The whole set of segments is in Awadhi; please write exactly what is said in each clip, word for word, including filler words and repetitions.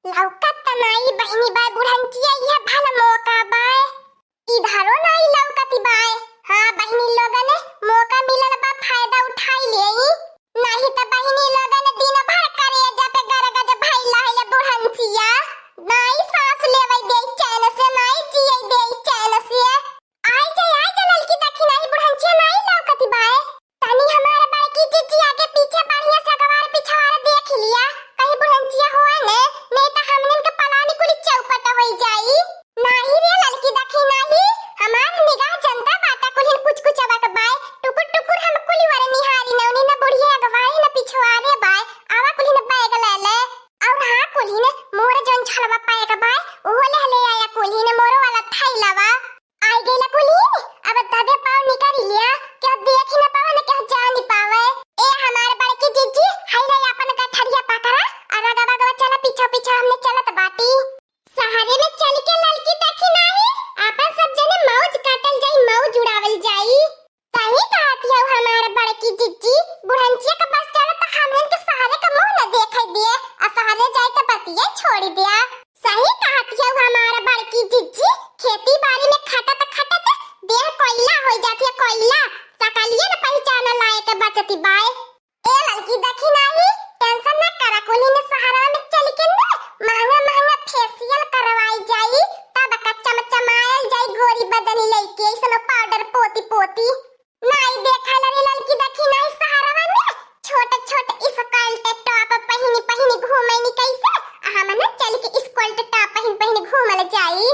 लौकत त नाई बहिनी बाय बुढ़ंचिया, इहे भल मौका बाय। इधरो नाई लौकत बाय। हाँ बहिनी लोगन, मौका मिलल बा, फायदा उठाई लेई। नाहीं त बहिनी लोगन, दिन भर करेजा पे गरगज भइला है ये बुढ़ंचिया। नाई सांस लेवै देई चैन से, नाई जियै देई चैन से। आइ जा, आइ जा ललकी, देखी नाहीं बुढ़ंचिया नाई लौकत बाय। तनी हमार बड़की जिज्जी आगे पीछे बढ़िया से अगवार पिछवार देख लिया, कहीं बुढ़ंचिया होए ने, नहीं त हमनन के पलानी कुली चौपट होई जाई। नाहीं रे ललकी, देखी नाहीं, हमार निगाह जनता बाटा कुलिन कुछ कुछ अबक बाय, टुकुर टुकुर हम कुली वरे निहारी नौनी न बुढ़िया अगवारी न पिछवारे बाय, आवा कुलिन बैग ले ले। और हाँ कुलिन, मोर जौन झलवा पैक बाय, ओहो ले ले आया कुलिन, मोरो वाला थैलवा। आइ गइला कुलिन, अब तबे पाँव निकरी लिया, केहू देखि न पावे, न केहू जानि पावे। ए हमार बड़की जिज्जी, हाय रे आपन गठरिया पकड़ा, और रगवा गवा चला पीछा पीछा हमने चलत बाटी। सहरे में चलि के ललकी देखी नाहीं, आपन सब जने मौज काटल जाई, मौज उड़ावल जाई। सही कहत हऊ हमार बड़की जिज्जी, बुढ़ंचिया के बस चले त हमहन के सहरे के मुँह न देखै दिए, आ सहरे जाए त बतिये छोड़ि दिया। सही कहत हऊ हमार बड़की जिज्जी, खेती बारी में खटत खटत देह कोइला होइ जात है, कोइला, सकलिए न पहिचान लायक बचती बाय। ए ललकी देखी नाहीं, tension न करा, कुलिन सहरवा में चलि के न महंगा महंगा facial करवाई जाई, तब का चमचमायल जाई गोरी बदनी लइके, ऐसनो powder पोती पोती। नाहीं देखा रे ललकी देखी नाहीं, सहरवा में छोट छोट skirt top पहिनी पहिनी घूमैनी कैसे, आ हमन चलि के skirt top पहिन पहिन घूमल जाई।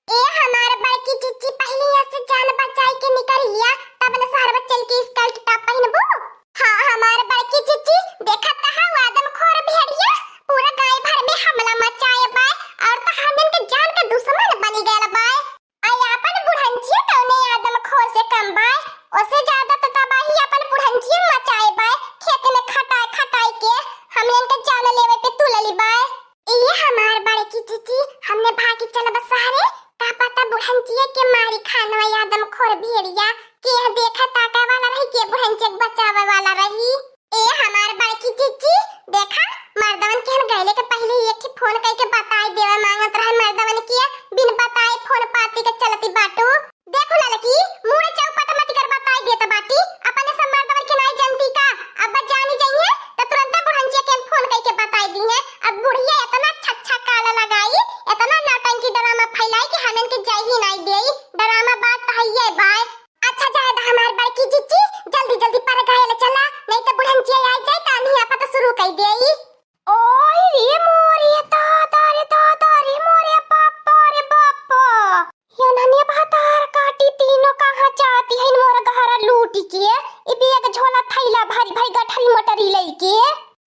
ए हमार बड़की जिज्जी, पहिले यहाँ से जान बचाई के निकरि लिया, तब न सहरवा चलि के skirt top पहिनबू। हाँ हमार बड़की जिज्जी, देखत हऊ आदमखोर भेड़िया पूरा गाँव भर में हमला मचाए बाय, और त हमन के जान के दुश्मन बनि गयल बाय। आ आपन बुढ़ंचिया कौने आदमखोर से कम बाय, ओसे ज्यादा त तबाही आपन बुढ़ंचिया मचाए बाय, खेत में खटाए खटाए के हमन के जान लेवे पे तुलली बाय। ए हमार बड़की जिज्जी, हमने भागी चलब सहरे, का पता बुढ़ंचिया के मारी खानवा आदमखोर भेड़िया, के यह देखा ताके वाला रही, के बुढ़ंचिया के बचावे वाला रही। ए हमार बड़की जिज्जी, देखा मर्दवन के हम गइले के पहिले ही एक ठे phone कइके बताई देवे मांगत रहे मर्दवन के, बिन बताए phone पाती के चलती बाटू। देखो ललकी, मुड़े चौपट मत कर, बताई देत बाटी, अपने सब मर्दवन के नाई जनती का? अब जानी जइहे त तुरंते बुढ़ंचिया के हम phone कइके बताई दीहे। अब बुढ़िया एतना छच्छा काला लगाई, एतना नौटंकी drama फैलाई कि हमन के जाए ही नाई देई। Drama बाज त हइये बाय। अच्छा जाए दा हमार बड़की जिज्जी, जल्दी जल्दी परघायल चला, नाहीं त बुढ़ंचिया आई जाए त अनही आपत शुरू कइ देई। ओए रे मोरे दादा रे दादा रे मोरे बापा रे बापा। ये ननिया भतार काटी तीनों कहाँ जाती है मोर घरा लूटी के। ई bag झोला थैला भरी भरी गठरी मोटरी लइके।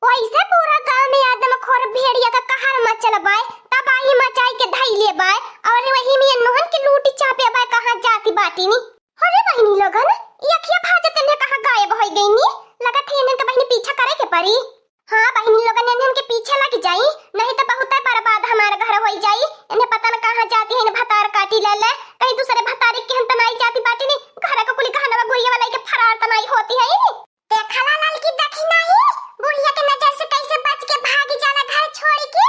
वैसे पूरा गाँव में आदमखोर भेड़िया का कहर मचल बाय, तबाही मचाई के धइले बाय। और वही में नोहन के लूटी चापे बाय, कहाँ जाती बाटी नी। अरे बहिनी लोगन, ई अखिया भाजत इन्हें कहाँ गायब होइ गइनी? लगत है इन्हें के बहिनी पीछा करे के परी। हाँ बहिनी लोगन, इन्हें के पीछे लग जाई, नहीं त बहुते बर्बाद हमार घर होइ जाई। इन्हें पता न कहाँ जाती है, इन्हें भतार काटी ले ले, कहीं दूसरे भतारी के हम त नाई जाती बाटी नी, घर के कुली गहनवा गुरिया वाला के फरार त नाई होती है नी। देखला ललकी देखी नाहीं, बुढ़िया के नजर से कैसे बच के भागी जाला घर छोड़ के।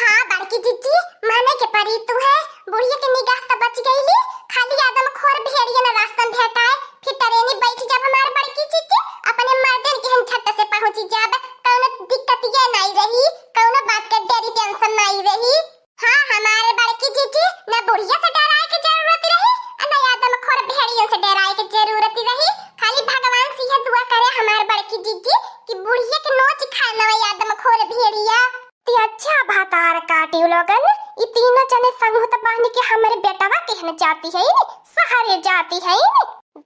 हाँ बड़की जिज्जी, माने के परी तुहे, बुढ़िया के निगाह त बच गईली, खाली आदमखोर भेड़ियन रास्तन भेटाए, फिर ट्रेनी बैठ जाब हमार बड़की जिज्जी, अपने मर्दन के हम झट से पहुँची जाब, कौनो दिक्कत ये नाई रही, कौनो बात के डरी tension नाई रही। हाँ, हमार बड़की जिज्जी, न बुढ़िया से डराए के जरूरत रही, आ न आदमखोर भेड़ियन से डराए के जरूरत रही। खाली भगवान से यह दुआ करे हमार बड़की जिज्जी कि बुढ़िया के नोच खाए न आदमखोर भेड़िया। ती अच्छा भतार काटी लोगन, ई तीनों जने संग त बानी के हमरे बेटवा केहन जाती है, सहरे जाती है।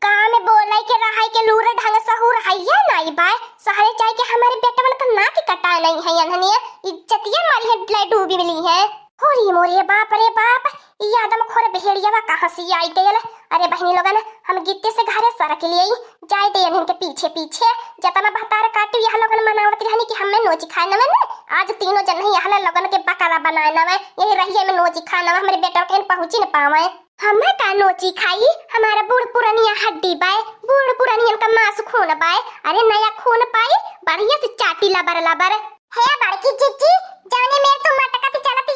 गाँव में बोलै के रहै के लूर ढंग सहूर हइये नाई बाय। सहरे जाए के हमरे बेटवन क नाक कटाए नाई है, अनहनिया इज्जतिया मारी है, ले डूबी मिली है। होरी मोरे बाप रे बाप, ई आदमखोर भेड़ियावा कहाँ से आई गयल? अरे बहिनी लोगन, हम गित्ते से घरे सरक लिये, जाए दे इन्हन के पीछे पीछे। जतना भतार काटी यह लोगन मनावत रहनी कि हमें नोची खाए नवे न, आज तीनों जन ही यह लोगन के बकरा बनाए नवे, यही रहिए में नोची खाए नवे, हमरे बेटवा के पहुँची न पावे। हमें का नोची खाई, हमारा बूढ़ पुरनिया हड्डी बाय, बूढ़ पुरनियन का मांस खून बाय। अरे नया खून पाई, बढ़िया से चाटी लबर लबर। हे बड़की जिज्जी, जौने मेर तू मटकत चलत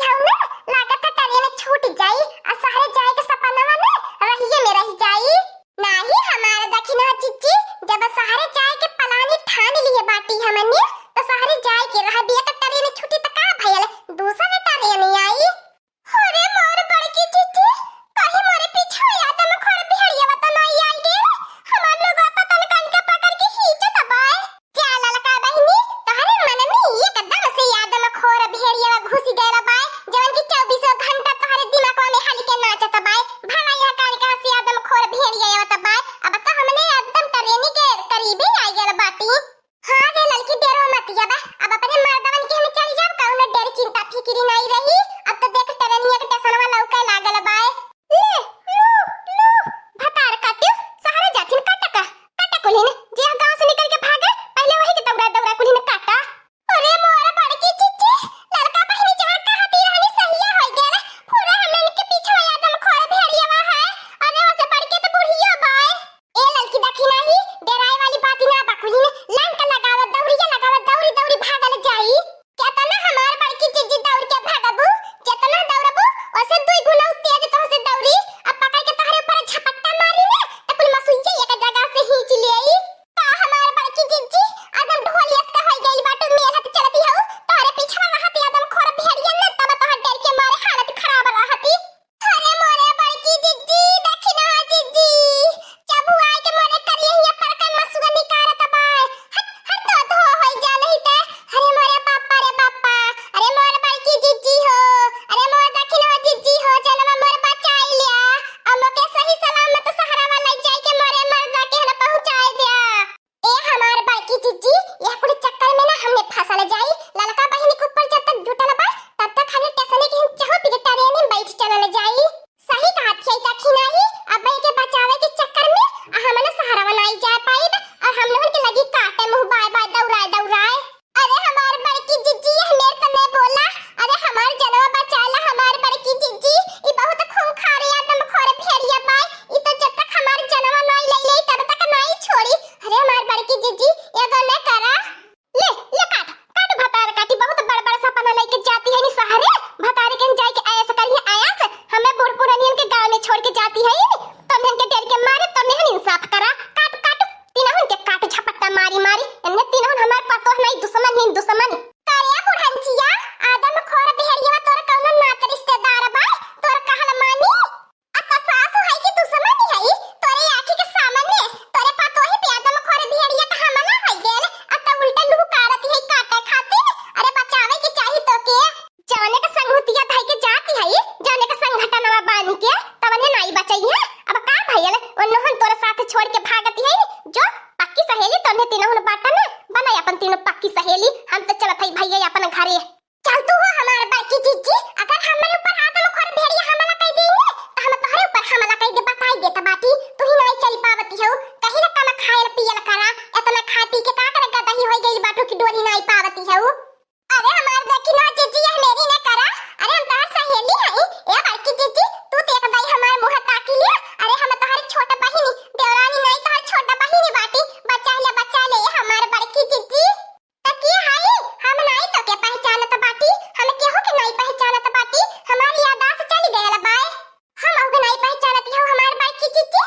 तेरी नाई रही, अब तो देख टरनिया के टेसनवा लौके लागल बाय। ले, लू, लू, भतार काटियो, सहरे जाथिन काटा का, काटा कुलिन, जे गाँव से निकल के भागे, पहिले वही के दौड़ा दौड़ा कुलिन काटा। अरे मोर बड़की जिज्जी, ललका बहिनी जवन कहती रहनी सहिया होइ गेल, पूरा हमन के पीछे आदमखोर भेड़ियावा है, अरे ओसे बड़के तो बुढ़िया बाय। ए ललकी देखी नाही, डेराए वाली बात ना बा कुलिन, लंक लगावत दौड़िया लगावत दौड़ी दौड़ी भागल जाई। केतना हमार बड़की जिज्जी दौड़ के भागबू, जेतना दौड़बू, ओसे दुई गुना उ तेज तोहसे दौड़ी। अब पकड़ के तोहरे ऊपर झपट्टा मारी ने, त कुल मसुइया एक जगह से खींच लेई। का हमार बड़की जिज्जी, एकदम ढोलियस का होई गइल बाटू, मेहनत चलती हऊ, तोहरे पीछवा रहती एकदम खोर भेड़िया न, तब तोहर डर के मारे हालत खराब रहती। अरे मोरे बड़की जिज्जी, देखी ना जिज्जी, चबुआई के मोरे करिया हिया पर का मसुआ निकारत बाय। हट, हट तो धो होई जा नहीं ते। अरे मोरे बापा रे बापा, अरे मोरे बड़की जिज्जी हो, अरे मोर देखी ना जिज्जी हो, जनवा मोर बचाई लिया। अम्मा के सही सलामत सहरावा लई जाई के मोरे मर्दा के हन पहुँचाई दिया। ए हमार बड़की जिज्जी, यह कुल चक्कर में ना हमने फसल जाई। ललका बहिनी के ऊपर जब तक जुटल बा, तब तक हमने टेसने के हम चहुँप के ट्रेन में बैठ चलल जाई। सही कहत है देखी नाही, अब के बचावे के चक्कर में आ हमने सहरावा नाई जा पाइब और हम लोगन के लगी काटे मुँह बाय बाय दौड़ाए दौड़ाए। अरे हमार बड़की जिज्जी, यह मेर तने बोला, अरे हमार जनवा बचाला हमार बड़की जिज्जी, ई बहुत खूंखार आदमखोर भेड़िया बाय, ई तो जब तक हमार जनवा नाई ले ले तब तक नाई छोड़ी। अरे हमार बड़की जिज्जी, एगो ले करा। ले, ले काट, काट भतार काटी, बहुत बड़ बड़ सपना लेके जाती है नी सहरे, भतार के जाए के आयस करिए आयस, हमें बूढ़ पुरानियन के गाँव में छोड़ के जाती है नी, तो हमन के डर के मारे तो मेहन इंसाफ करा, काट, काट, तीनहुन के काट झपट्टा मारी मारी, इन्हें तीनहुन हमार पतोह नहीं दुश्मन ही दुश्मन। करे बुढ़ंचिया, आदमखोर भेड़िया तोर कौनो नात रिश्तेदार बा, तोर कहल मानी? आ तो सासु है कि दुश्मन है, तोरे आँखी के सामने, तोरे पतोही पे आदमखोर भेड़िया का हमला है गेल, आ तो उल्टा लुहकारत है काटे खातिर, अरे बचावे के चाही तो के। जाने का संगुतिया धई के जाती है, जाने का संगठनवा बानी के, तवने नाई बचई है। अब का भइल, उन्होंने तोरे साथ छोड़ के भागती है, जो पक्की सहेली तो उन्हें तीनों बाटा में बनाई अपन तीनों पक्की सहेली। हम तो चलत है भैया अपन घरे। चल तू हो हमार बड़की जिज्जी, अगर हमरे ऊपर आदमखोर भेड़िया हमला कई देई ने, तो हम तोहरे ऊपर हमला कई दे, बताई देत बाटी। तू ही नाई चल पावती हो, कहीं ना कम खायल पियल करा, इतना खा पी के का करे गदही होई गई बाटू की डोली नाई पावती हो। अरे हमार देखी ना जिज्जी, यह मेरी ने करा, अरे हम तोहर सहेली हई, ए बड़की जिज्जी, तू देख दई हमार मुँह ताकी लिया, अरे हम तोहर छोट बहिनी, देवरानी नाई तोहर छोट बहिनी बाटी, बचा ले, बचा ले, ए हमार बड़की जिज्जी। त के हई? हम नाई तो के पहचानत बाटी, हम केहू के नाई पहचानत बाटी, हमार यादाश्त चली गयल बाय। हम अहू के नाई पहचानत हऊ हमार बड़की जिज्जी।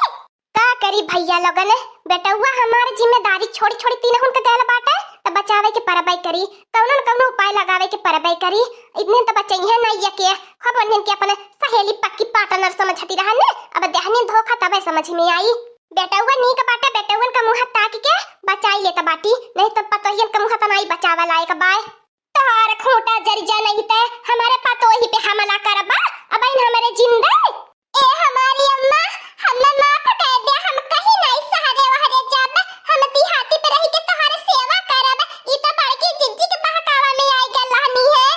का करी भैया लोगन, बेटउआ हमार जिम्मेदारी छोड़ी छोड़ी तीनहुन के गयल बाटे, त बचावे के परबे करी, कउनो न कउनो उपाय लगावे के परबे करी। इतने त बचइहे नाई के, खूब उन्हन के अपन सहेली पक्की partner समझती रहन, अब देहनी धोखा तबे समझ में आई। बेटउआ नीक बाटे, बेटउअन का मुँह ताक के बचाई लेत बाटी, नहीं त पतोहियन का मुँह त नाई बचावे लायक बाय। तोहार खूंटा जरि जा नहीं ते हमरे पतोही पे हमला करबा, अबहिन हमरे जिंदे। ए हमारी अम्मा, हमें माफ कर दे, हम कहीं नहीं सहरे वहरे जाब, हम देहाती पे रह के तोहरे सेवा करब। ई तो बड़की जिज्जी के बहकावा में आई गल रहनी है।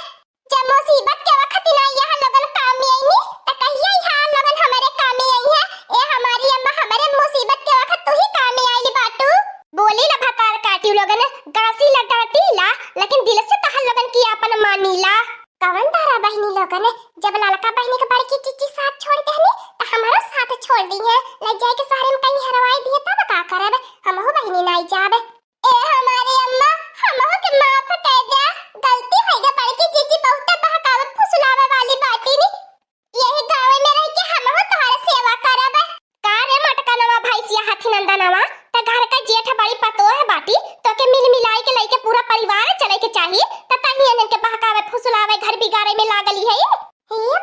जब मुसीबत के वक्त ना यह लोगन काम में आईनी, त कहिया यह लोगन हमरे काम में आई है? ए हमारी अम्मा, हमरे मुसीबत के वक्त तू ही काम में आइल बाटू। बोली ला भतार काटी लोगन, गासी ला डांटी ला, लेकिन दिल से तहर लोगन की आपन मानी ला। कवन तारा बहिनी लोगन, जब ललका बहिनी के बड़की जिज्जी साथ छोड़ देहनी, त हमरो साथ छोड़ दी है, ले जाए के सहरे में कहीं हरवाई दिए तब का करब, हमहू बहिनी नाई जाब। ए हमारी अम्मा, हमहू के माफ कर दे, गलती होइ गई, बड़की जिज्जी बहुते बहकावे फुसलावे वाली बाटी नी। यही गाँव में रह के हमहू तोहर सेवा करब। का रे मटकनवा भैंसिया हाथी नंदनवा, त घर का जेठ बड़ी पतोह बाटी, तो के मिल मिलाई के लइके पूरा परिवार चले के चाही, त तही इन्हन के बहकावे फुसलावे घर बिगाड़े में लागली है। हे